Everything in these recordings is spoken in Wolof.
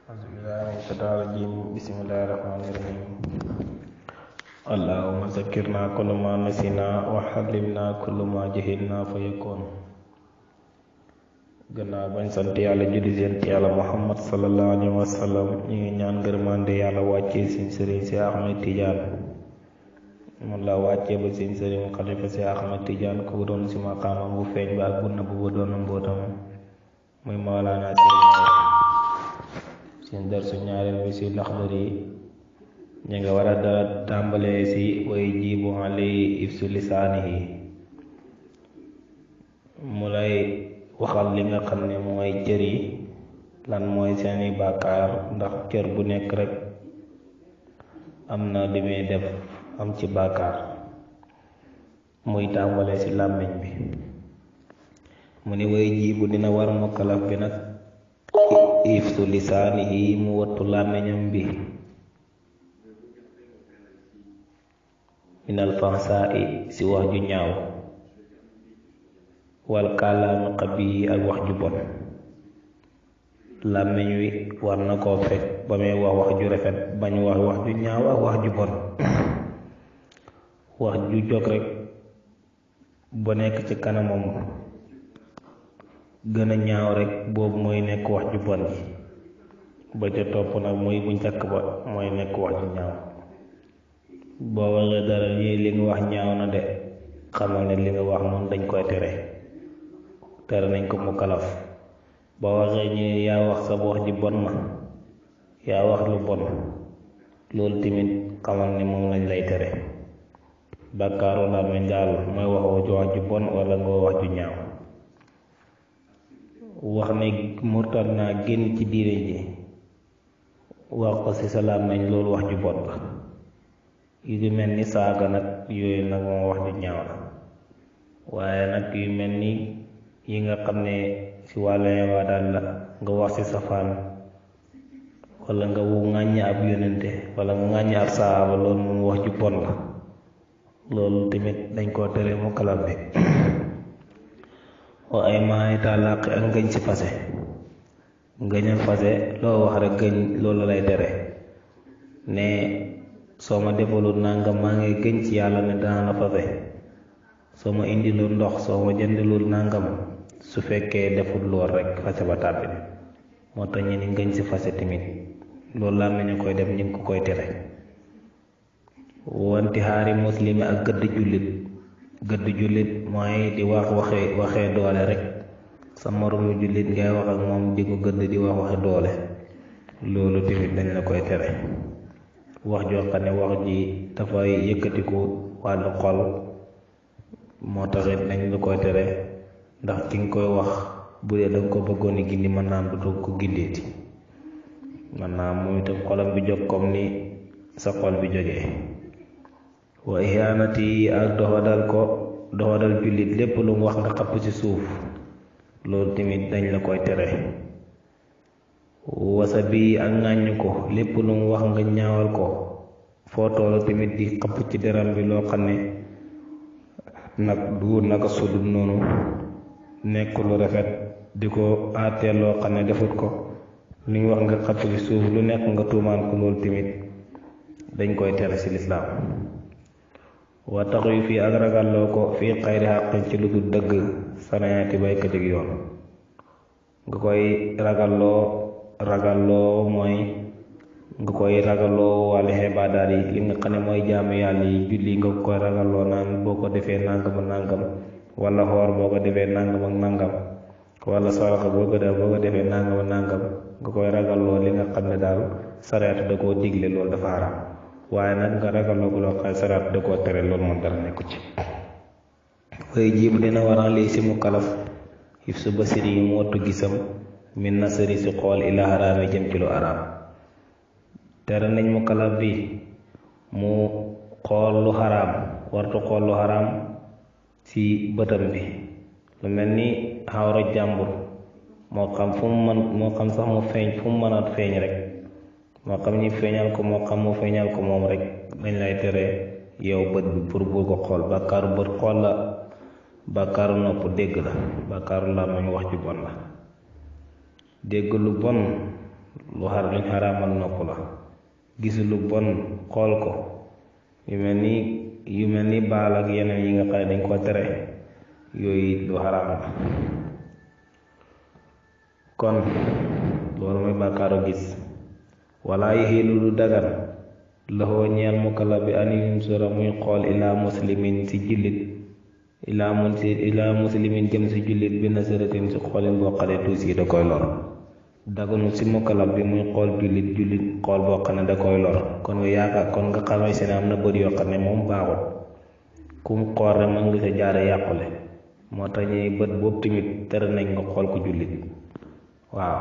Bismillahirrahmanirrahim. Allahumma zakkirna kullu ma nasina wa hallimna kullu ma jahilna fa yakun. Gannaaw bañ sant yàlla julli seen ci yàlla Muhammad sallallahu alayhi wa sallam, ñu ngi ñaan ngërmande yàlla wàccee suñ sëriñ si Ahmed Tidiane. mun la wàccee ba suñ sëriñ xalifa si Ahmed Tidiane ko doon si maqaamam bu feeñ ba ak bu nëbb ba doon mbootam muy Mawlana seen darsu ñaareel bi si Laxdari ñu nga war a dara tàmbalee si way jibu alay ifsu lisaanihi, mu lay waxal li nga xam ne mooy cër yi lan mooy seeni bàkkaar, ndax cër bu nekk rek am na li muy def am ci bàkkaar. muy tàmbalee si làmmiñ bi mu ni way jibu dina war mukallaf bi nag ifsu lisaanihi mu wattu làmmiñam bi minal fansaai si wax ju ñaaw, wal kàllaami xabi ak wax ju bon. làmmiñ wi war na koo fekk ba muy wax wax ju rafet, bañ wax wax ju ñaaw ak wax ju bon. wax ju jóg rek ba nekk ci kanamam gën a ñaaw rek boobu mooy nekk wax ju bon ji, ba ca topp nag muy bu njëkk ba mooy nekk wax ju ñaaw. boo waxee dara yi li nga wax ñaaw na de, xamal ne li nga wax moom dañ koy tere nañ ko mu kalaf. boo waxee ñi yaa wax sa wax ji bon ma, yaa wax lu bon, loolu tamit xamal ne moom lañ lay tere. bàkkaaru làmmiñ daal mooy waxoo wax ju bon wala nga wax ju ñaaw. wax ne murtad naa génn ci diine ji, wax ko ci sa làmmiñ loolu wax ju bon la. yu mel ni saaga nag yooyu nag moom wax ju ñaaw la. waaye nag yu mel ni yi nga xam ne ci wàllu waa daal la, nga wax ci safaan wala nga ŋàññi ab yonente wala nga ŋàññi ab saaba, loolu moom wax ju bon la. loolu tamit dañ koo tere mu kalaf bi. wa ay maay tàllaq ak ngëñ ci fase. ngëñal fase loo wax rek gëñ loolu lay tere ne soo ma defalul nangam maa ngi gëñ ci yàlla ne dana la fase. soo ma indilul ndox, soo ma jëndilul nangam, su fekkee deful lool rek fase ba tàbbi. moo tax ñu ni ngëñ ci fase tamit loolu laa mel ni koy def ñu ngi ko koy tere. wanti xaari muslimi ak gëdd jullit mooy di wax waxee doole rek. sa moromu jullit ngay wax ak moom di ko gëdd di wax waxe doole, loolu tamit dañ la koy tere. wax joo xam ne wax ji dafay yëkkatiku wàllu xol, moo taxit dañ la koy tere, ndax ki nga koy wax bu dee danga ko bëggoon a gindi mën naa du ko gindeeti, mën naa muy itam xolam bi jóg comme ni sa xol bi jógee. wa ihanati ak doxadal jullit, lépp lu mu wax nga xapp ci suuf, loolu tamit dañ la koy tere. wasa bi ak ŋàññ ko, lépp lu mu wax nga ñaawal ko, foo toll tamit di xapp ci deram bi loo xam ne nag du naka sudul noonu, nekk lu rafet, di ko àttee loo xam ne defut ko. li nga wax nga xapp ci suuf, lu nekk nga tuumaan ko, loolu tamit dañ koy tere ci lislaam. wa tax yu fii ak ragalloo ko fii xayri xàqin ci lu dul dëgg, sanayaati bay ko jëg yoon. nga koy ragalloo mooy nga koy ragalloo wàllu xibaadaat yi, li nga xam ne mooy jaamu yàlla yi. julli nga koy ragalloo naan boo ko defee nangam ak nangam, wala xoor boo ko defee nangam ak nangam, wala saraxa boo ko defee nangam ak nangam, nga koy ragalloo li nga xam ne daal sareet da koo digle, loolu dafa haram. waaye nag nga ragalloo ko loo xam sareet da koo tere, loolu moom dara nekku ci. way jiib dina waral lii si mu kalaf if su basiri yi mu wattu gisam min nasari si xool ila haraami jëm ci lu araam. tere nañ mu kalaf bi mu xool lu xaraam, wartu xool lu xaraam ci bëtam bi. lu mel ni xawra jàmbur, moo xam sax mu feeñ fu mu mën a feeñ rek, moo xam ñi feeñal ko moo xam mu feeñal ko moom rek, dañ lay tere yow bët bi pour bul ko xool. bàkkaaru bët xool la, bàkkaaru nopp dégg la, bàkkaaru làmmiñ wax ju bon la. dégg lu bon lu luñ xaraamal nopp la. gis lu bon xool ko yu mel ni baal ak yeneen yi nga xam ne dañ ko tere yooyu lu xaraam la. kon loolu mooy bàkkaaru gis. wala yaxilu lu dagan laxoo ñeel mukallaf bi an yunsura muy xool ilaa muslimin si jullit ilaa muslimin jëm si jullit bi nasaratin si xoolin boo xam ne tuuti yi da koy lor. daganu si mukallaf bi muy xool jullit xool boo xam ne da koy lor. kon nga yaakaar kon nga xamee si ne am na bët yoo xam ne moom baaxul kum xool rek mën nga sa jaare yàqule. moo tax ñuy bët boobu tamit tere nañ nga xool ko jullit. waaw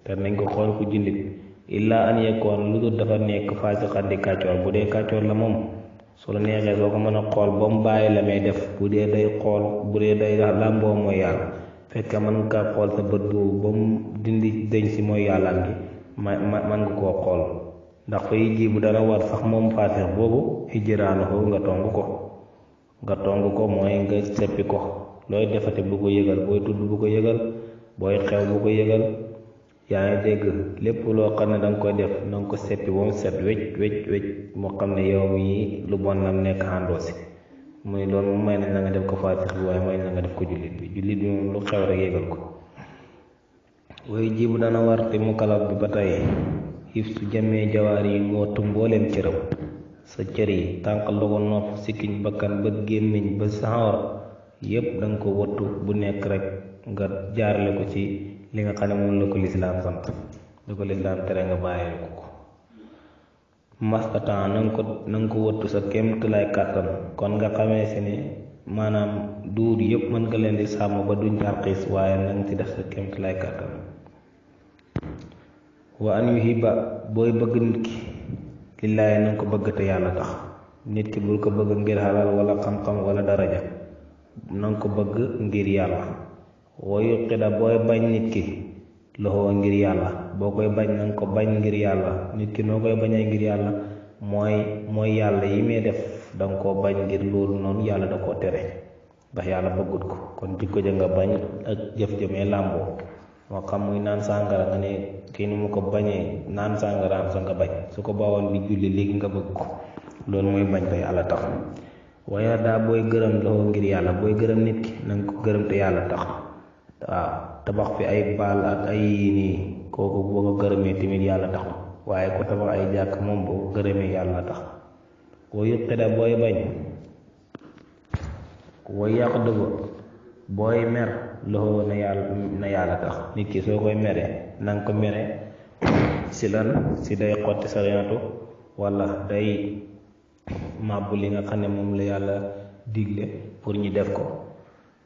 tere nañ ko xool ko jullit illaa an yekoon lu dul dafa nekk faasiqan di kàccoor. bu dee kàccoor la moom su la neexee soo ko mën a xool ba mu bàyyi la may def. bu dee day xool bu dee day làmboo mooy yàlla fekk mën nga xool sa bët boobu ba mu dindi deñ si mooy yàllaam gi man nga koo xool. ndax fay ji bu dana war sax moom faasix boobu hijraanu ko nga tong ko mooy nga seppi ko. looy defate bu ko yëgal, booy tudd bu ko yëgal, booy xew bu ko yëgal. yaa ngi dégg lépp loo xam ne da nga koy def na nga ko seppi ba mu set wecc moo xam ne yow mii lu bon lam nekk àndoo si. muy loolu mu may nañ la nga def ko faatix bi waaye may nañ la nga def ko jullit bi moom lu xew rek yëgal ko. way jibu dana war te mukallaf bi ba tey xif su jamee jawaar yi mu wattu mbooleem cëram. sa cër yi tànk loxo nopp sikkiñ bakkan bët gémmiñ ba saxawar yépp da nga ko wattu bu nekk rek nga jaarale ko ci li nga xam ne moom la ko lislaam sant, la ko lislaam tere nga bàyyee ko mastatan na nga ko wattu sa kéemtulaay kàttan. kon nga xamee si ne maanaam duur yëpp mën nga leen di sàmm ba duñ tarxiis waaye na nga ci def sa kéemtulaay kàttan. wa an yuhibba booy bëgg nit ki lillaahi na nga ko bëgg te yàlla tax. nit ki bul ko bëgg ngir xalal wala xam-xam wala daraja, na nga ko bëgg ngir yàlla. wa yuqida booy bañ nit ki loxoo ngir yàlla, boo koy bañ na nga ko bañ ngir yàlla. nit ki noo koy bañee ngir yàlla mooy yàlla yi muy def da nga koo bañ ngir loolu noonu yàlla da koo tere ndax yàlla bëggut ko. kon jikko ja nga bañ ak jëf jëmee làmboo. moo xam muy naan sàngara nga ne kii ni mu ko bañee naan sàngaraam sa nga bañ, su ko bawoon bi julli léegi nga bëgg ko. loolu mooy bañ te yàlla tax. waaye daa booy gërëm loxo ngir yàlla, booy gërëm nit ki na nga ko gërëm te yàlla tax. waaw tabax fi ay baal ak ay nii kooku boo ko gërëmee tamit yàlla taxul, waaye ku tabax ay jàkk moom boo ko gërëmee yàlla tax. boo yuqida booy bañ, booy yàq dëgg booy mer loxo na yàlla tax. nit ki soo koy meree na nga ko mere si lan si day xotti sariatu wala day màbbu li nga xam ne moom la yàlla digle pour ñu def ko,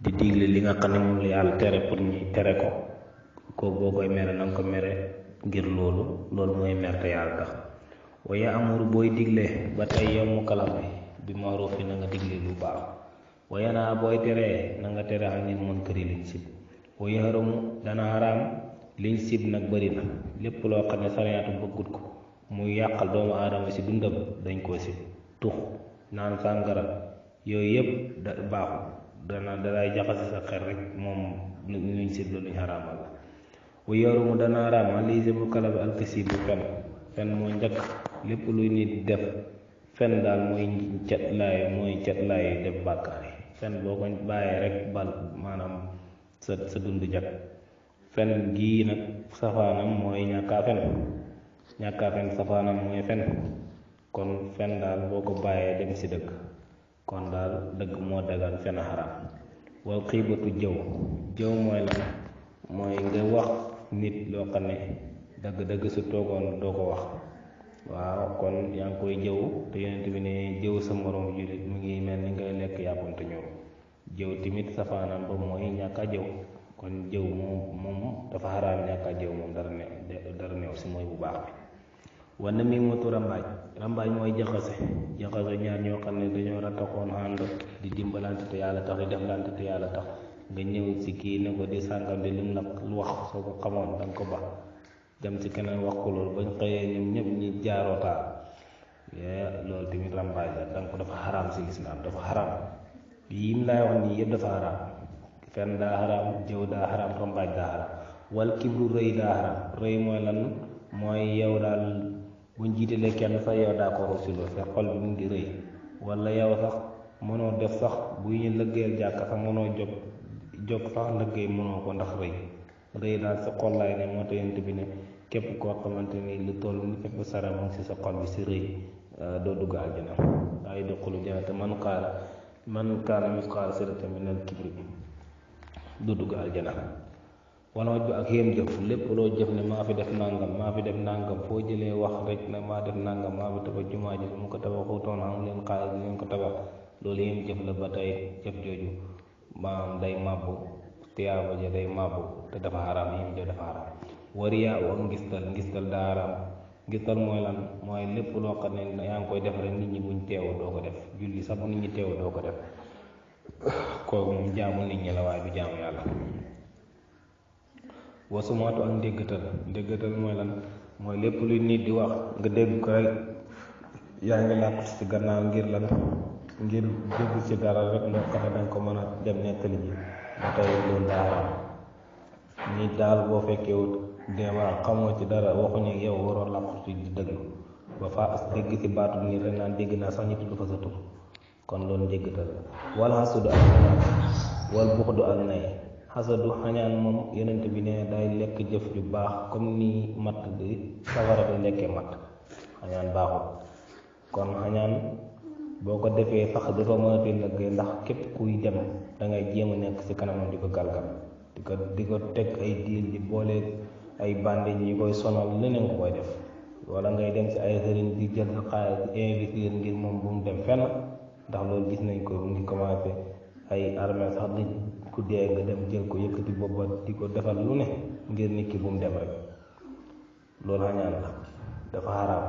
di digle li nga xam ne moom la yàlla tere pour ñu tere ko. kooku boo koy mere na nga ko mere ngir loolu mooy mer te yàlla tax. waaye amuru booy digle ba tey yow mukallaf bi maaruuf na nga digle lu baax. waaye naa booy teree na nga tere xam nit mën këri liñ sib. waaye xaramu dana xaraam liñ sib nag bëri na. lépp loo xam ne sariyaatu bëggut ko muy yàqal doomu aadama si dundam dañ koo sib. tux, naan sàngara, yooyu yëpp baaxul, dalay jaxase sa xel rek. moom luñ sib la luñ xaraamal la. waaye xaramu dana xaraam lii si mukallaf bi alkasibu fen mooy njëkk lépp luy nit def. fen daal mooy catlaay def bàkkaar yi. fen boo ko bàyyee rek bal maanaam sa dund jag. fen gii nag safaanam mooy ñàkkaa fen safaanam mooy fen. kon fen daal boo ko bàyyee dem si dëgg, kon daal dëgg moo dagan, fen a xaraam. wal xiibatu jëw mooy lan, mooy nga wax nit loo xam ne dëgg su toogoon doo ko wax. waaw kon yaa ngi koy jëw te yonent bi ne jëw sa moroom jullit mu ngi mel ni ngay lekk yàppante ñëw. jëw tamit safaanam ba mooy ñàkk a jëw. kon jëw moom dafa xaraam, ñàkk a jëw moom dara neew si mooy bu baax bi. wane mi motu rambaaj mooy jaxase ñaar ñoo xam ne dañoo rattaxoon ànd di dimbalante te yàlla tax, di deflante te yàlla tax. nga ñëw si kii ne ko di sàngam di lim la wax soo ko xamoon danga ko ba dem ci keneen wax ko loolu bañ xëyee ñoom ñëpp ñi jaaroo taal. loolu tamit rambaaj la, donc dafa xaraam si lislaam, dafa xaraam. yim laay wax nii yëpp dafa xaraam. fen daa xaraam, jëw daa xaraam, rambaaj daa xaraam. wal kibru rëy daa xaraam rëy mooy lan mooy yow daal buñ jiitalee kenn sax yow d'accord si loolu sa xol bi mu ngi rëy wala yow sax mënoo def sax bu ñu lëggeel jàkka sax mënoo jóg sax lëggéey mënoo ko ndax rëy daal sa xol laay ne moo tax yent bi ne képp koo xamante ni lu toll ni fépp sara mu ngi si sa xol bi si rëy doo dugg aljana waaye duxulu jannata man kaana misqaala zarratin minal kibri doo dugg aljana wala waj bi ak yéem jëf lépp loo jëf ne maa fi def nangam foo jëlee wax rek ne maa def nangam maa fi tabax jumaa ji su mu ko tabaxutoon am leen xaalis bi leen ko tabax loolu yéem jëf la ba tey jëf jooju maanaam day màbbu tiyaaba ja day màbbu te dafa xaraam yéem jëf dafa xaraam wariyaa ak ngistal daa xaraam ngistal mooy lan mooy lépp loo xam ne yaa ngi koy def rek nit ñi buñ teew doo ko def julli sax bu nit ñi teew doo ko def kooku moom jaamu nit ñi la waaye du jaamu yàlla wasumaatu ak ndéggatal mooy lan mooy lépp luy nit di wax nga dégg ko rek yaa ngi làqu ci gannaaw ngir lan ngir dégg ci dara rek loo xam ne danga ko mën a dem nettali ji ba tey loolu daa xaraam nit daal boo fekkewut deewaa xamoo ci dara waxuñu yow waroo làqu ci di dëgg ba faa dégg ci baatu nit rek naan dégg naa sax ñu tudd fa sa tur kon loolu ndéggatal wala xasudu ak xañaan wal buxdu ak nay xasadu xañaan moom yonent bi ne day lekk jëf ju baax comme ni matt di safara di lekkee matt xañaan baaxul kon xañaan boo ko defee sax dafa mënati lëggee ndax képp kuy dem da ngay jéem a nekk ci kanamam di ko galgal di ko teg ay diil di boole ay bandi ñi koy sonal leneen ko koy def wala ngay dem ci ay sëriñ di jël sa xaalis di investir ngir moom bu mu dem fenn ndax loolu gis nañ ko mu ngi commencé ay armée sax nit ku dee nga dem jël ko yëkkati booba di ko defal lu ne ngir nit ki bu mu dem rek loolu xañaan la dafa xaraam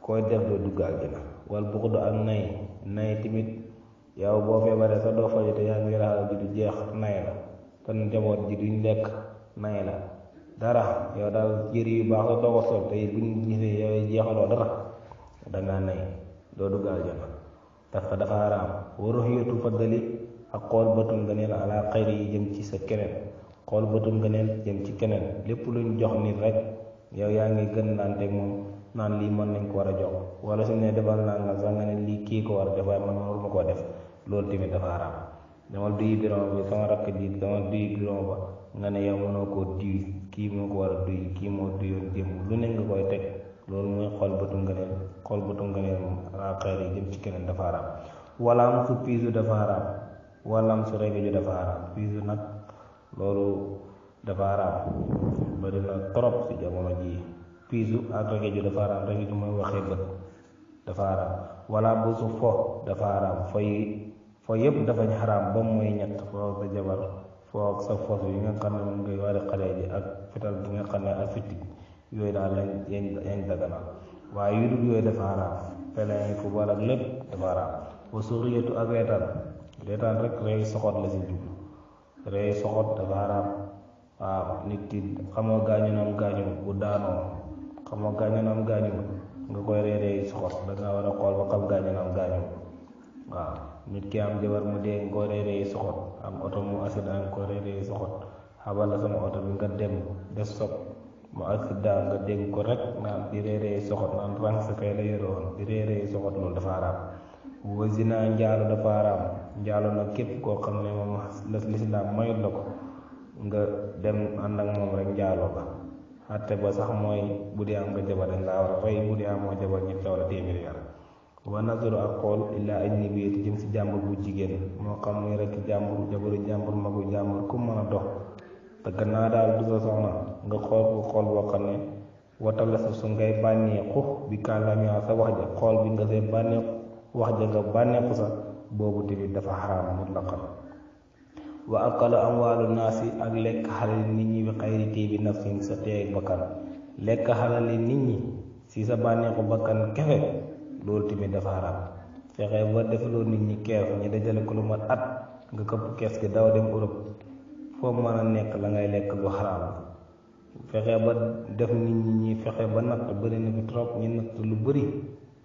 koy def doo dugg aljana wal buxdu ak nay tamit yow boo feebaree sax doo faju te yaa ngi raxal ji du jeex nay la te njaboot ji duñ lekk nay la dara yow daal jëri yu baax la doo ko sol te buñ gisee yow jeexaloo dara dangaa nay doo dugg aljana dafa xaraam waruxiyatu faddali ak xool bëtum ngëneel ala xayri yi jëm ci sa keneen xool bëtum ngëneel jëm ci keneen lépp luñ jox nit rek yow yaa ngi gën naanteeg moom naan lii mën nañ ko war a jox wala su ne defal naa nga sax nga ne lii kii ko war a def waaye man waruma koo def loolu tamit dafa xaraam dama duy biron bi sama rakk ji dama duy biron ba nga ne yow mënoo koo duy kii moo ko war a duy kii moo duyoon démb lu ne nga koy teg loolu mooy xool bëtum ngëneel moom ala xayri yi jëm ci keneen dafa xaraam wala am su piisu dafa xaraam wala am su rege ju dafa xaraam piisu nag loolu dafa xaraam bari na trop ci jamono ji piisu ak rege ju dafa xaraam rege ju mooy waxee bët dafa xaraam wala bu su fo dafa xaraam fo yëpp dafañ xaraam ba mooy ñett foo sa jabar foo ak sa fos yi nga xam ne moom ngay wari xale ji ak fital bi nga xam ne ak fitti yooyu daal yañ daganal waaye yu dul yooyu dafa xaraam peleen football ak lépp dafa xaraam wa suriyatu ak reetaan rek rey soxot la si jublu rey soxot dafa xaraam waaw nit ki xamoo gaañu na am gaañu bu daanoo xamoo gaañu na am gaañu nga koy rey soxot da nga war a xool ba xam gaañu na am gaañu waaw nit ki am jabar mu dee nga koy rey soxot am oto mu accident nga koy rey soxot xabal la sama oto bi nga dem def sob mu accident nga dégg ko rek naan di rey soxot naan rang sa kay la yoroon di rey soxot loolu dafa xaraam wa zina njaalo dafa xaraam njaalo nag képp koo xam ne moom la lislaam mayut la ko nga dem ànd ak moom rek njaaloo ba xatte ba sax mooy bu dee am nga jabar dañ laa war a rey bu dee amoo jabar ñu taw la téeméeri yar wa nazaru ak xool illaa ajnabiyati jëm si jàmbur bu jigéen moo xam muy rek jàmbur jabaru jàmbur magu jàmbur ku mën a dox te gannaaw daal du sa soxna nga xool ko xool boo xam ne watala su ngay bànneexu bi kàllaamee sa wax ja xool bi nga see bànneexu wax ja nga bànneexu sax boobu tamit dafa xaraam mutlaqan wa akala amwaalu naasi ak lekk xalal nit ñi bi xayri tiibi nafsin sa teeg bakkan lekk xalal nit ñi si sa bànneexu bakkan kefe loolu tamit dafa xaraam fexe ba defaloo nit ñi keef ñi dajale ko lu mat at nga këpp kees gi daw dem Europe foo mën a nekk la ngay lekk lu xaraam fexe ba def nit ñi fexe ba natt bëri na fi trop ñi natt lu bëri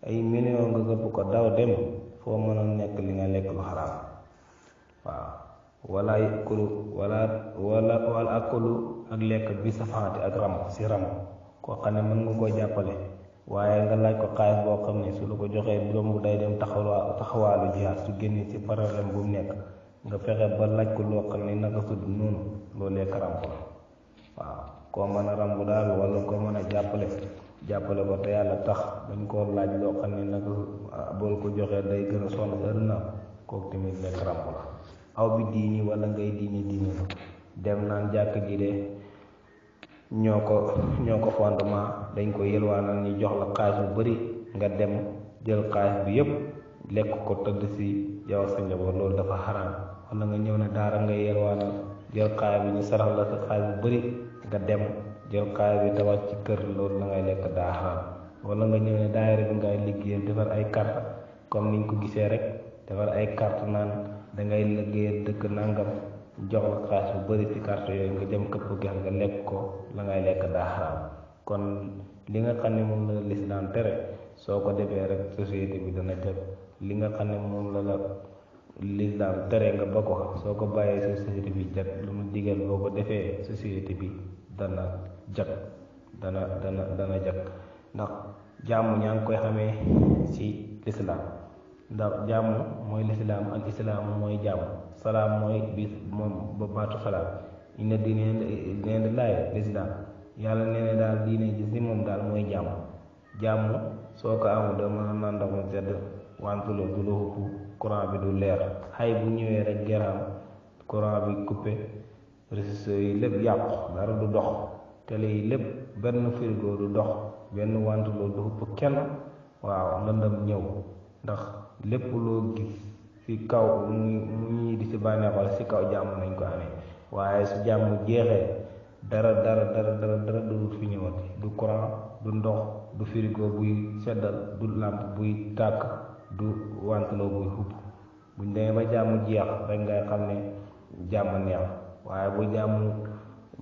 ay million nga këpp ko daw dem foo mën a nekk li nga lekk lu xaraam waaw wala yakulu wal akulu ak lekk bi safaati ak ram si ram koo xam ne mën nga koo jàppale waaye nga laaj ko xaalis boo xam ne su la ko joxee doom bu day dem taxawaalu jihaat su génne ci problème bu mu nekk nga fexe ba laaj ko loo xam ne naka tudd noonu loo lekk ramb la waaw koo mën a ramb daal wala koo mën a jàppale ko te yàlla tax dañ koo laaj loo xam ne naka boo ko joxee day gën a sonn ërna kooku tamit lekk ramb la aw bi diini wala ngay diini dem naan jàkk ji de ñoo ko fondement dañ ko yëlwaanal ñu jox la xaalis bu bari nga dem jël xaalis bi yépp lekk ko tëdd si yow sa njaboot loolu dafa xaraam wala nga ñëw ne daara nga yëlwaanal jël xaalis bi ñu sarax la sa xaalis bu bari nga dem jël xaalis bi tabax ci kër loolu la ngay lekk daa xaraam wala nga ñëw ne daayira bi ngay liggéeyal defar ay carte comme niñ ko gisee rek defar ay carte naan dangay liggéeyal dëkk nangam jox la xaalis bu bari ci carte yooyu nga jëm këpp gex nga lekk ko la ngay lekk daa xaraam kon li nga xam ne moom la lislaam tere soo ko defee rek société bi dana jag li nga xam ne moom la lislaam tere nga ba ko soo ko bàyyee société bi jag lu mu digal boo ko defee société bi dana jag dana jag ndax jàmm ñaa ngi koy xamee ci lislaam ndax jàmm mooy lislaam al islaam mooy jàmm salaam mooy bis moom ba baatu salaam inna diine neen laay lislaam yàlla nee na daal diine ji si moom daal mooy jàmm soo ko amul doo mën a naan ndox mu sedd wantuloo du la xupp courant bi du leer xay bu ñëwee rek geraam courant bi coupé réseaux yi lépp yàqu dara du dox télé yi lépp benn frigo du dox benn wantuloo du xupp kenn waaw lëndëm ñëw ndax lépp loo gis ci kaw mu ñii di ci bànneex wala ci kaw jàmm nañ ko amee waaye su jàmm jeexee dara du fi ñëwati du courant du ndox du frigo buy seddal du làmp buy tàkk du wanteloo buy xupp buñ demee ba jàmm jeex rek ngay xam ne jàmm neex waaye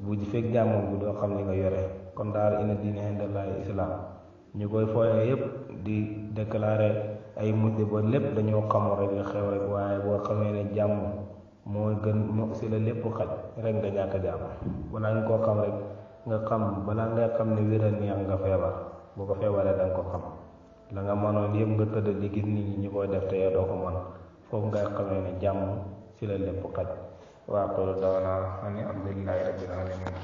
bu fekk jàmm bi doo xam li nga yore kon daal inna diine indallahi islam ñu koy fooyee yépp di déclarer ay mujj ba lépp dañoo xamul rek nga xew rek waaye boo xamee ne jàmm moo gën moo si la lépp xaj rek nga ñàkk jàmm balaa nga koo xam rek nga xam balaa nga xam ne wéral neex nga feebar boo ko feebaree da nga ko xam la nga mënoon yëpp nga tëdd di gis nit ñi ñu koy def te yow doo ko mën foofu ngay xamee ne jàmm si la lépp xaj waa qulu da'waana ani alhamdulillahi rabbil alamin